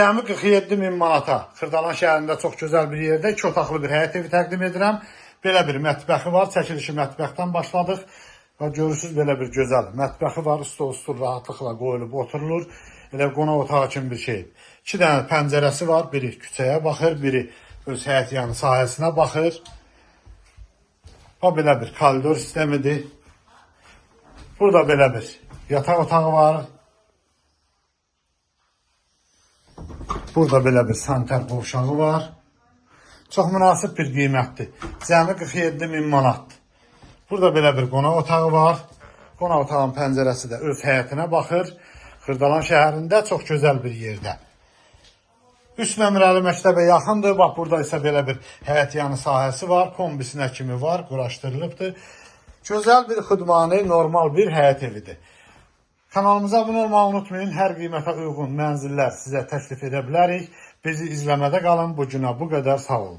Cəmi 47 min manata Xırdalan şəhərində çox gözəl bir yerdə iki otaqlı bir həyət evi təqdim edirəm. Belə bir mətbəxi var. Çəkilişi mətbəxdən başladıq. Və görürsüz belə bir gözəl mətbəxi var. Stol, stul rahatlıqla qoyulub oturulur. Elə qonaq otağı kimi bir şey. İki dənə pəncərəsi var. Biri küçəyə baxır, biri öz həyət yanı sahəsinə baxır. Və belə bir koridor sistemidir. Burada belə bir yataq otağı var. Burada belə bir sanitar qovşağı var. Çox münasib bir qiymətdir. Cəmi 47 min manatdır. Burada belə bir qonaq otağı var. Qonaq otağının pəncərəsi də öz həyətinə baxır. Xırdalan şəhərində çox gözəl bir yerdə. 3 nömrəli məktəbə yaxındır. Bax burada isə belə bir həyət yanı sahəsi var. Kombisinə kimi var, quraşdırılıbdır. Gözəl bir xudmani, normal bir həyət evidir. Kanalımıza abunə olmağı unutmayın. Hər qiymətə uyğun mənzillər sizə təklif edə bilərik. Bizi izləmədə qalın. Bu günə bu qədər. Sağ olun.